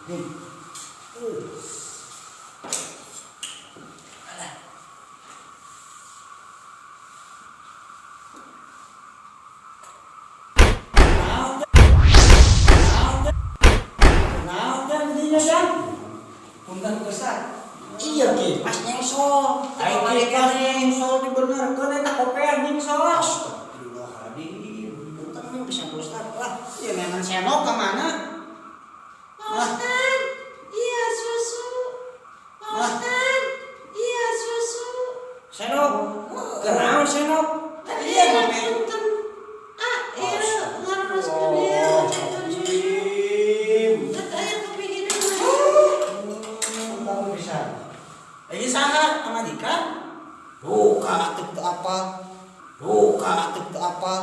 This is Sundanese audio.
Alah. Naon teh? Naon teh? Naon teh dinya, Jang? Punten, Ustaz. Iya ki, pas nyengsol. Aing Aing pas nyengsol dibenerkeun eta kopean nyengsol. Astagfirullahaladzim. Punten nih bisa, Ustaz lah. Ieu memang senok ka mana? Pak Ustad, iya susu. Pak Mah. Ustad, iya susu. Senok. Kenaon senok? Iya, Iya ngopi. punten. Ah, iya, ngaroskeun ieu cacun susu. Teu aya kepikiran. Tahu bisa. Ini saha pamajikan? Duka atuh teu apa. Duka atuh teu apa.